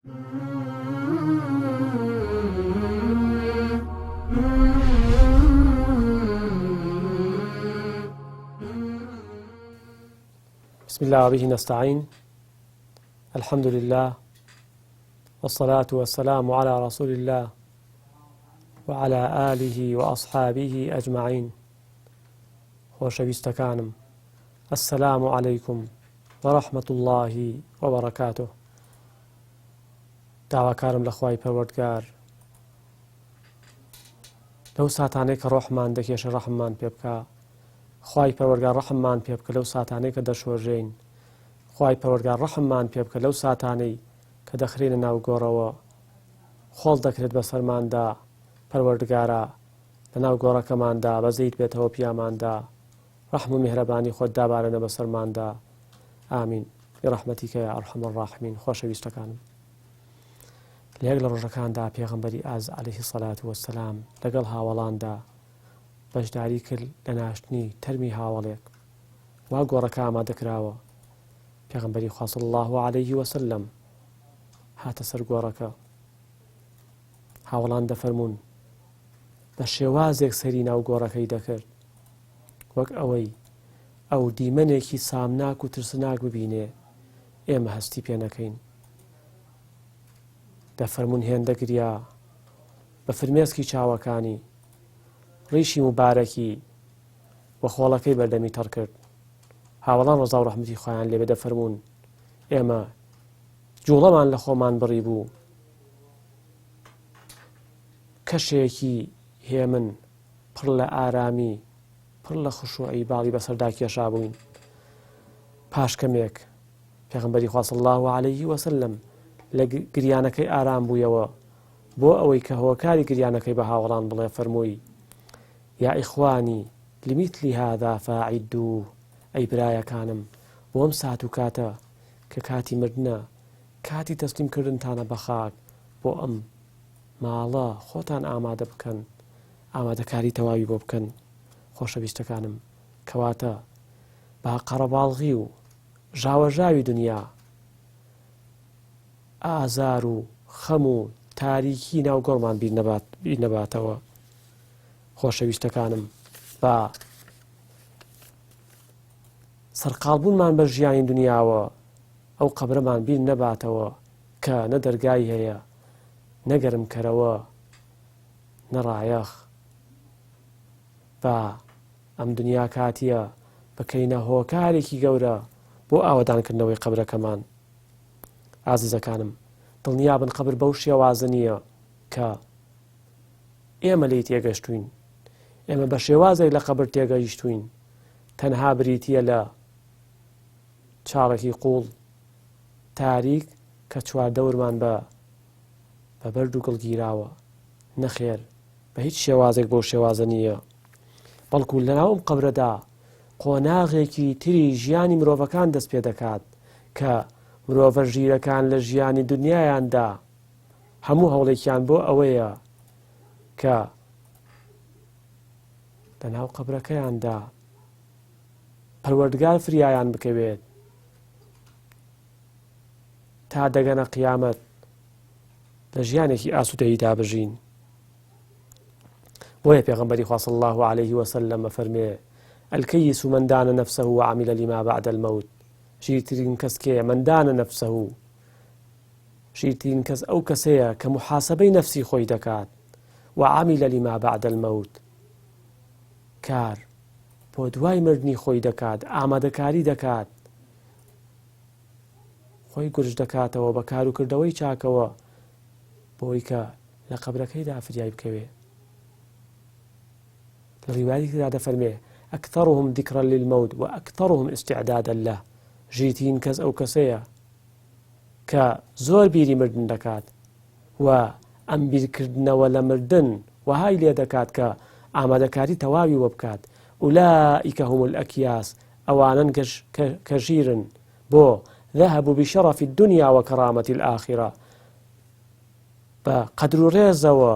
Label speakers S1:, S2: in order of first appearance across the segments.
S1: بسم الله وبه نستعين الحمد لله والصلاة والسلام على رسول الله وعلى آله وأصحابه أجمعين خۆشەویستەکانم السلام علیکم ورحمة اللە وبرکاته داواکارم لە خوای پەروەردگار لەو ساتانەی کە ڕۆحمان دەکێشە ڕەحممان پێ بکە خوای پەروەردگار ڕەحممان پێ بکە لەو ساتانەی کە دەشۆژێین خوای پەروەردگار ڕەحممان پێ بکە لەو ساتانەی کە دەخرێنە ناو گۆڕەوە خۆڵ دەکرێت بەسەرماندا پەروەردگارە لەناو گۆڕەکەماندا بەزەیت بێتەوە پیاماندا ڕەحم و میهرەبانی خۆت دابارێنە بەسەرماندا ئامین برحمتک یا ارحم الراحمین خۆشەویستەکانم لە یەک لە ڕۆژەکاندا پێغەمبەری ئاز عەلەیهی سەلات وەسەلام لەگەڵ هاوەڵاندا بەشداری کرد لە ناشتنی تەرمی هاوەڵێک وا گۆڕەکە ئامادە کراوە پێغەمبەری خوا صلی الله علیه وسلم هاتە سەر گۆڕەکە هاوەڵان دەفەرموون بە شێوازێک سەری ناو گۆڕەکەی دەکرد وەک ئەوەی ئەو دیمەنێکی سامناک و ترسناک ببینێ ئێمە هەستی پێ نەکەین. دەفەرموون هێندە گریا بە فرمێسکی چاوەکانی ڕیشی موبارەکی و خۆڵەکەی بەردەمی تەڕ کرد. هاوەڵان ڕەزا و ڕەحمەتی خوایان لێ بێ دەفەرموون ئێمە جوڵەمان لە خۆمان بڕی بوو کەشێکی هێمن پڕ لە ئارامی، پڕ لە خشوعی باڵی بەسەردا کێشابووین. پاش کەمێک پێغەمبەری خوا صلی اللە علیه وسلم لە گریانەکەی ئارام بوویەوە بۆ ئەوەی کە هۆکاری گریانەکەی بە هاوەڵان بڵێ فەرمووی یا ئیخوانی لمیثل هذا فاعدوه ئەی برایەکانم بۆم سات و کاتە کە کاتی مردنە کاتی تەسلیم کردنتانە بە خاک بۆ ئەم ماڵە خۆتان ئامادە بکەن ئامادەکاری تەواوی بۆ بکەن خۆشەویستەکانم کەواتە با قەڕەباڵغی و ژاوەژاوی دنیا ئازار و خەم و تاریکی ناو گۆڕمان بیر نەبات بیر نەباتەوە خۆشەویستەکانم با سەرقاڵبوونمان بە ژیانی دنیاوە ئەو قەبرەمان بیر نەباتەوە کە نە دەرگای هەیە نە گەرمکەرەوە نە ڕایەخ با ئەم دنیا کاتیە بکەینە هۆکارێکی گەورە بۆ ئاوەدانکردنەوەی قەبرەکەمان ئازیزەکانم دڵنیابن قەبر بەو شێوازە نییە کە ئێمە لێی تێگەشتوین ئێمە بە شێوازێک لە قەبر تێگەیشتوین تەنها بریتە لە چاڵێکی قوڵ تاریک کە چواردەورمان بە بە بەرد و گڵ گیراوە، نەخێر بە هیچ شێوازێک بەو شێوازە نییە، بەڵکو لەناو ئەم قەبرەدا قۆناغێکی تری ژیانی مرۆڤەکان دەست پێ دەکات کە مرۆڤە ژیرەکان لە ژیانی دنیایاندا هەموو هەوڵێکیان بۆ ئەوەیە کە لەناو قەبرەکەیاندا پەروەردگار فریایان بکەوێت تا دەگەنە قیامەت لە ژیانێکی ئاسوودەییدا بژین بۆیە پێغەمبەری خوا صلی الله علیه وسلم ئەفەرمێ الکیس من دان نفسه وعمل لما بعد الموت ژیرترین کەس کێیە من دان نفسه ژیرترین کەس ئەو کەسەیە کە محاسبەی نەفسی خۆی دەکات وعمل لما بعد الموت کار بۆ دوای مردنی خۆی دەکات ئامادەکاری دەکات خۆی گورج دەکاتەوە بە کاروکردەوەی چاکەوە بۆی کە لە قەبرەکەیدا فریای بکەوێ لە ڕیوایەتێکدا دەفەرمێ أكثرهم ذكرا للموت وأكثرهم استعدادا له ژیرترین کەس ئەو کەسەیە کە زۆر بیری مردن دەکات و ئەم بیرکردنەوە لە مردن وەهای لێ دەکات کە ئامادەکاری تەواوی وە بکات أولئك هم الأكياس ئەوانەن کە ژیرن بۆ، ذهبوا بشرف الدنیا وکرامة الآخرە، بە قەدر و ڕێزەوە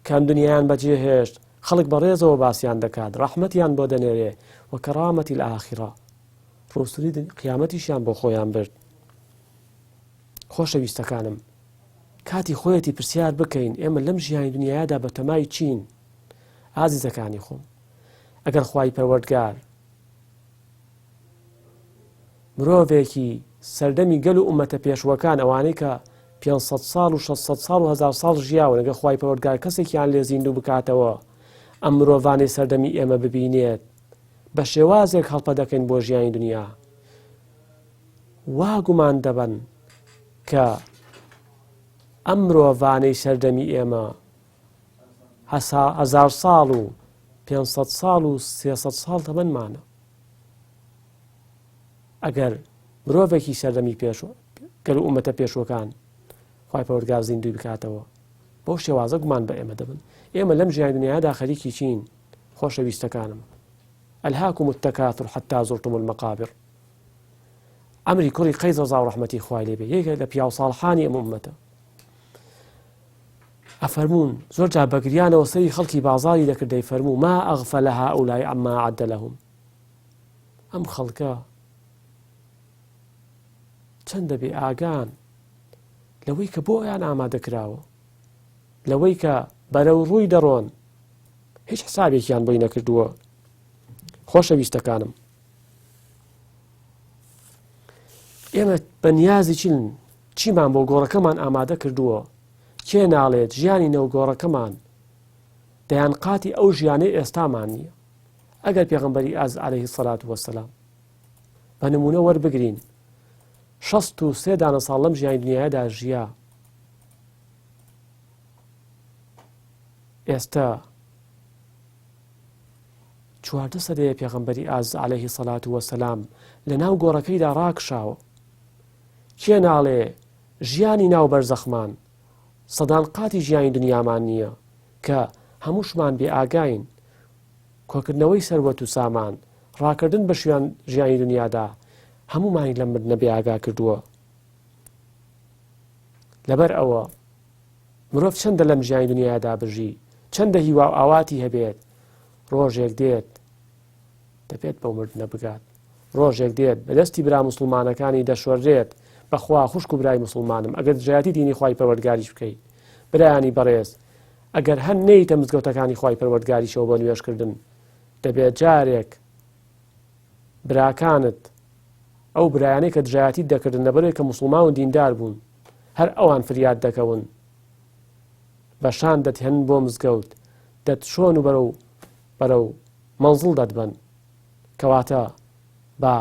S1: کە ئەم دنیایان بەجێ هێشت، خەڵک بە ڕێزەوە باسیان دەکات، ڕەحمەتیان بۆ دەنێرێ، وکرامة الآخرە، ڕووسوری قیامەتیشیان بۆ خۆیان برد. خۆشەویستەکانم کاتی خۆیەتی پرسیار بکەین ئێمە لەم ژیانی دنیادا بەتەمای چین ئازیزەکانی خۆم ئەگەر خوای پەروەردگار مرۆڤێکی سەردەمی گەل و ئومەتە پێشوەکان ئەوانەی کە 500 ساڵ و 600 ساڵ و هزار ساڵ ژیاون ئەگەر خوای پەروەردگار کەسێکیان لێ زیندوو بکاتەوە ئەم مرۆڤانەی سەردەمی ئێمە ببینێت بە شێوازێک هەڵپە دەکەین بۆ ژیانی دنیا وا گومان دەبەن کە ئەم مرۆڤانەی سەردەمی ئێمە هەزار ساڵ و 500 ساڵ و 300 ساڵ تەمەنمانە ئەگەر مرۆڤێکی سەردەمی پێش گەل و ئومەتە پێشوەکان خوای پەروەردگار زیندووی بکاتەوە بەو شێوازە گومان بە ئێمە دەبن ئێمە لەم ژیانی دنیادا خەریکی چین خۆشەویستەکانم ألهاكم التكاثر حتى زرتم المقابر عەمری کوڕی قەیس ڕەزا و ڕەحمەتی خوای لێ بێ یەکێک لە پیاو ساڵحانی ئەم ئوممەتە ئەفەرموون زۆر جار بەگریانەوە سەری خەڵکی بازاری دەکرد دەیفەرموو ما أغفل هؤلاء عما أعد لهم ئەم خەڵکە چەندە بێ ئاگان لەوەی کە بۆیان ئامادە کراوە لەوەی کە بەرەو ڕووی دەڕۆن هیچ حسابێکیان بۆی نەکردووە خۆشەویستەکانم ئێمە بە نیازی چین چیمان بۆ گۆڕەکەمان ئامادە کردووە کێ ناڵێت ژیانی نەو گۆڕەکەمان دەیان قاتی ئەو ژیانەی ئێستامان نییە ئەگەر پێغمبەری ئاز عليه سەلات وەسەلام بە نمونە وەربگرین 63 دانە ساڵ لەم ژیانی دنیادا ژیا ئێستا 14 سەدەیە پێغەمبەری ئازیز علیه الصلوة والسلام لە ناو گۆڕەکەیدا ڕاکشاوە. کێ ناڵێ ژیانی ناو بەرزەخمان سەدان قاتی ژیانی دنیامان نییە کە هەمووشمان بێ ئاگاین کۆکردنەوەی سەروەت و سامان ڕاکردن بە شوێن ژیانی دنیادا هەموومانی لەم مردنە بێ ئاگا کردووە. لەبەر ئەوە مرۆڤ چەندە لەم ژیانی دنیادا بژی چەندە هیوا و ئاواتی هەبێت ڕۆژێک دێت دەبێت بەو مردنە بگات ڕۆژێک دێت بەدەستی برا مسلمانەکانی دەشۆرێت بەخوا خوشک و برای مسلمانم ئەگەر دژایەتی دینی خوای پەروەردگاریش بکەیت برایانی بەڕێز ئەگەر هەر نەیتە مزگەوتەکانی خوای پەروەردگاریشەوە بۆ نوێژکردن دەبێت جارێک براکانت ئەو برایانەی کە دژایەتیت دەکردن لەبەرەوەی کە موسڵمان و دیندار بوون هەر ئەوان فریاد دەکەون بە شان دەتهێنن بۆ مزگەوت دەتشۆن و بەرەو بەرەو مەنزڵ دەتبەن کەواتە با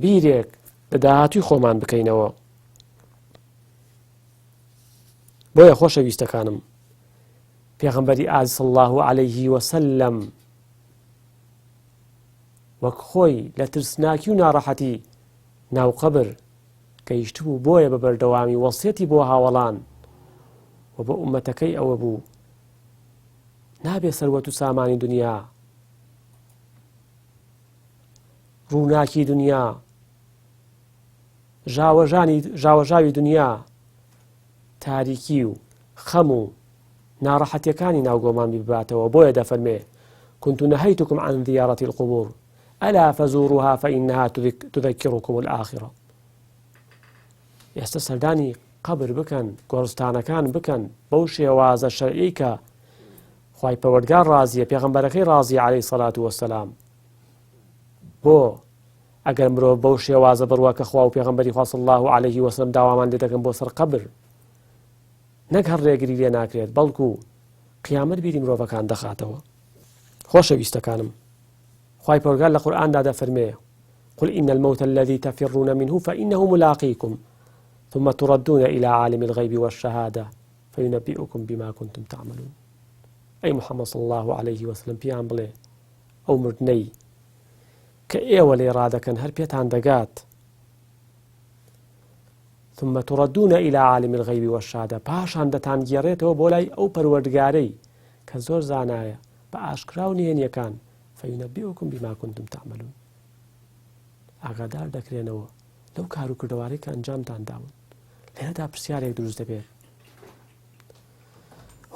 S1: بیرێک لە داهاتوی خۆمان بکەینەوە بۆیە خۆشەویستەکانم پێغەمبەری ئازیز صلی الله علیه وسلم وەک خۆی لە ترسناکی و ناڕەحەتی ناو قەبر گەیشتبوو بۆیە بە بەردەوامی وەسیەتی بۆ هاوەڵان و بۆ ئومەتەکەی ئەوە بوو نابێ سەروەت و سامانی دنیا ڕووناکی دنیا ژاوەژانی ژاوەژاوی دنیا تاریکی و خەم و ناڕەحەتیەکانی ناو گۆمان بباتەوە بۆیە دەفەرمێ كنت نهيتكم عن زيارة القبور ألا فزوروها فإنها تذكركم الآخرة ئێستا سەردانی قەبر بکەن گۆڕستانەکان بکەن بەو شێوازە شەرعی کە خوای پەروەردگار ڕازیە پێغەمبەرەکەی ڕازی عەلەیهی سەلات وەسەلام بۆ ئەگەر مرۆڤ بەو شێوازە بڕوا کە خوا و پێغەمبەری خوا صلی الله علیه وسلم داوامان لێ دەکەن بۆ سەر قەبر نەک هەر ڕێگری لێ ناکرێت بەڵکو قیامەت بیری مرۆڤەکان دەخاتەوە خۆشەویستەکانم خوای پەروەردگار لە قورئاندا دەفەرمێ قل إن الموت الذي تفرون منه فإنه ملاقيكم ثم تردون إلى عالم الغيب والشهادة فينبئكم بما كنتم تعملون ئەی محمد صلی الله عليه وسلم پێیان بڵێ ئەو مردنەی کە ئێوە لێ ڕادەکەن هەر پێتان دەگات ثم تردون إلى عالم الغيب والشهادة پاشان دەتانگێڕێتەوە بۆ لای ئەو پەروەردگارەی کە زۆر زانایە بە ئاشکرا و نهێنیەکان فينبئكم بما كنتم تعملون ئاگادار دەکرێنەوە لەو کار و کردەوارەی کە ئەنجامتان داون لێرەدا پرسیارێک دروست دەبێت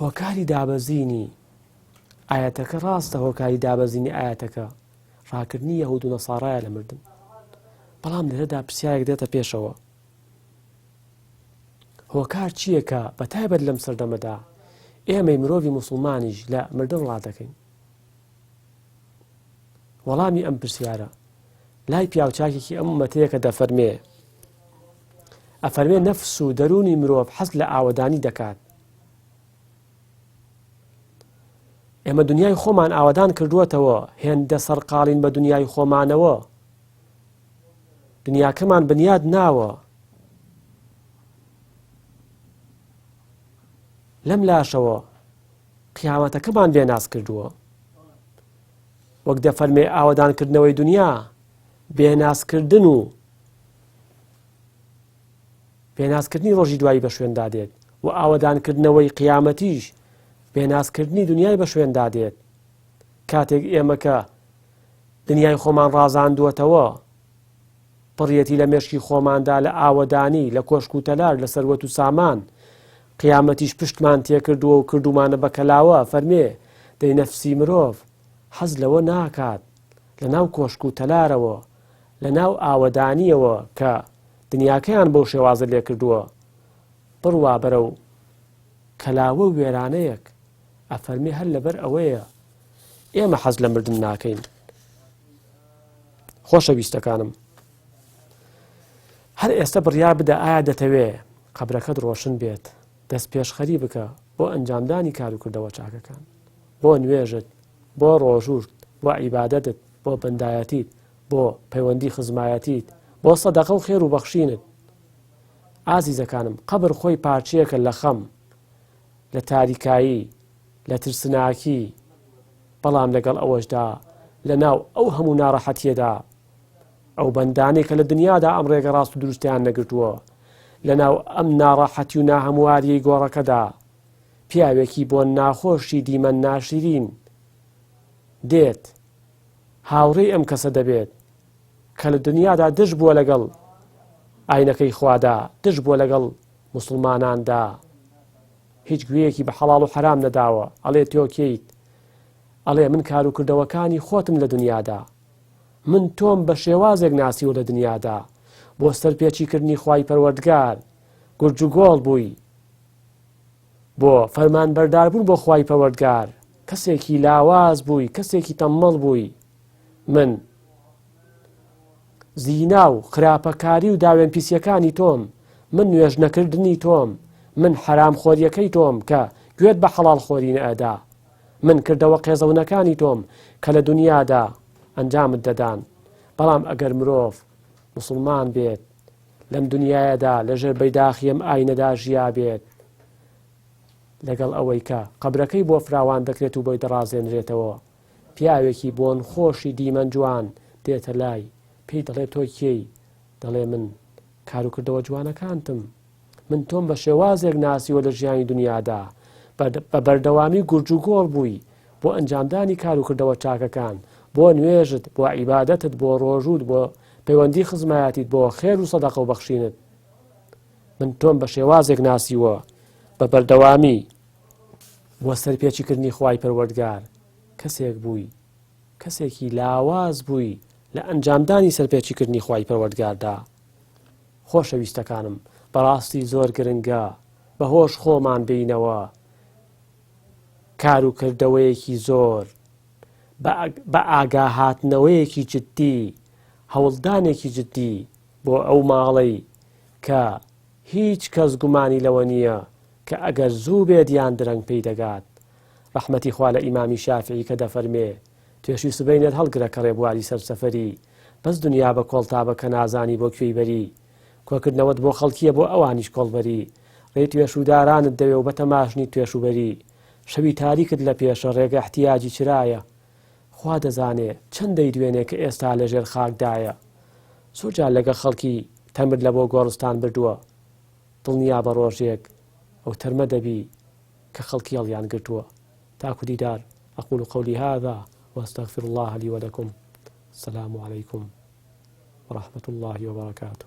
S1: هۆکاری دابەزینی ئاەتەکە ڕاستە هۆکاری دابەزینی ئاەتەکە ڕاکردنی یەهود و نەسارایە لە مردن بەڵام لێرەدا پرسیارێک دێتە پێشەوە. هۆکار چییە کە بە تایبەت لەم سەردەمەدا ئێمەی مرۆڤی موسڵمانیش لە مردن ڕادەکەین؟ وەڵامی ئەم پرسیارە لای پیاوچاکێکی ئەم ئومەتەیە کە دەفەرمێ ئەفەرمێ نەفس و دەروونی مرۆڤ حەز لە ئاوەدانی دەکات ئێمە دنیای خۆمان ئاوەدان کردووەتەوە هێندە سەرقاڵین بە دنیای خۆمانەوە دنیاکەمان بنیاد ناوە لەم لاشەوە قیامەتەکەمان بێناز کردووە وەک دەفەرمێ ئاوەدانکردنەوەی دنیا بێنازکردن و پێناسکردنی ڕۆژی دوایی بە شوێندا دێت و ئاوەدانکردنەوەی قیامەتیش پێناسکردنی دنیای بە شوێندا دێت کاتێک ئێمە کە دنیای خۆمان ڕازاندووەتەوە پڕیەتی لە مێشکی خۆماندا لە ئاوەدانی لە کۆشک و تەلار لە سەروەت و سامان قیامەتیش پشتمان تێکردووە و کردومانە بە کەلاوە فەرمێ دەی نەفسی مرۆڤ حەز لەوە ناکات لە ناو کۆشک و تەلارەوە لە ناو ئاوەدانیەوە کە دنیاکەیان بەو شێوازە لێکردووە بڕوا بەرەو کەلاوە و وێرانەیەک ئەفەرمێ هەر لەبەر ئەوەیە ئێمە حەز لە مردن ناکەین خۆشەویستەکانم هەر ئێستا بڕیار بدە ئایا دەتەوێ قەبرەکەت ڕۆشن بێت دەست پێشخەری بکە بۆ ئەنجامدانی کاروکردەوە چاکەکان بۆ نوێژت بۆ ڕۆژووت بۆ عیبادەتت بۆ بەندایەتیت بۆ پەیوەندی خزمایەتیت بۆ سەدەقە و خێر و بەخشینت ئازیزەکانم قەبر خۆی پارچەیەکە لە خەم لە تاریکایی لە ترسناکی بەڵام لەگەڵ ئەوەشدا لە ناو ئەو هەموو ناڕەحەتیەدا ئەو بەندانەی کە لە دنیادا ئەم ڕێگە ڕاست و دروستیان نەگرتووە لە ناو ئەم ناڕەحەتی و ناهەمواریەی گۆڕەکەدا پیاوێکی بۆن ناخۆشی دیمەن ناشرین دێت هاوڕێی ئەم کەسە دەبێت کە لە دنیادا دژ بووە لەگەڵ ئاینەکەی خوادا دژ بووە لەگەڵ موسڵماناندا هیچ گوێیەکی بە حەڵاڵ و حەرام نەداوە ئەڵێ تۆ کێیت ئەڵێ من کاروکردەوەکانی خۆتم لە دنیادا من تۆم بە شێوازێک ناسیوە لە دنیادا بۆ سەرپێچیکردنی خوای پەروەردگار گورج و گۆڵ بووی بۆ فەرمانبەرداربوون بۆ خوای پەروەردگار کەسێکی لاواز بووی کەسێکی تەممەڵ بووی من زینا و خراپەکاری و داوێن پیسیەکانی تۆم من نوێژ نەکردنی تۆم من حەرام خۆریەکەی تۆم کە گوێت بە حەڵاڵ خۆری نەئەدا من کردەوە قێزەونەکانی تۆم کە لە دنیادا ئەنجامت دەدان بەڵام ئەگەر مرۆڤ مسلمان بێت لەم دنیایەدا لەژێر بەیداخی ئەم ئاینەدا ژیابێت لەگەڵ ئەوەی کە قەبرەکەی بۆ فراوان دەکرێت و بۆی دەڕازێنرێتەوە پیاوێکی بۆن خۆشی دیمەن جوان دێتە لای پێی دەڵێ تۆ کێی دەڵێ من کاروکردەوە جوانەکانتم من تۆم بە شێوازێک ناسیوە لە ژیانی دنیادا بە بەردەوامی گورج و گۆڵ بووی بۆ ئەنجامدانی کاروکردەوە چاکەکان بۆ نوێژت بۆ عیبادەتت بۆ ڕۆژووت بۆ پەیوەندی خزمایەتیت بۆ خێر و سەدەقە و بەخشینت من تۆم بە شێوازێک ناسیوە بە بەردەوامی بۆ سەرپێچیکردنی خوای پەروەردگار کەسێک بووی کەسێکی لاواز بووی لە ئەنجامدانی سەرپێچیکردنی خوای پەروەردگاردا خۆشەویستەکانم بەڕاستی زۆر گرنگە بەهۆش خۆمان بینەوە کار و کردەوەیەکی زۆر بە ئاگاهاتنەوەیەکی جددی هەوڵدانێکی جددی بۆ ئەو ماڵەی کە هیچ کەس گومانی لەوە نییە کە ئەگەر زوو بێت یان درەنگ پێی دەگات. ڕەحمەتی خوا لە ئیمامی شافعی کە دەفەرمێ، توێشی سبەینێت هەڵگرە کە ڕێبواری سەر سەفەری، بەس دنیا بە کۆڵتا بە کە نازانی بۆ کوێی بەری. کۆکردنەوەت بۆ خەڵکییە بۆ ئەوانیش کۆڵبەری. ڕێی توێشودارانت دەوێ و بەتەماشنیت توێشوبەری. شەوی تاریکت لە پێشە ڕێگە احتیاجی چرایە. خوا دەزانێ چەند دەیدوێنێ کە ئێستا لە ژێر خاکدایە. زۆر جار لەگەڵ خەڵکی تەمر لە بۆ گۆڕستان بردووە. دڵنیابە ڕۆژێک ئەو تەرمە دەبی کە خەڵکی هەڵیان گرتووە. تاکو دیدار اقول قولی هذا واستغفر الله لي ولكم السلام علیکم ورحمة الله وبرکاته.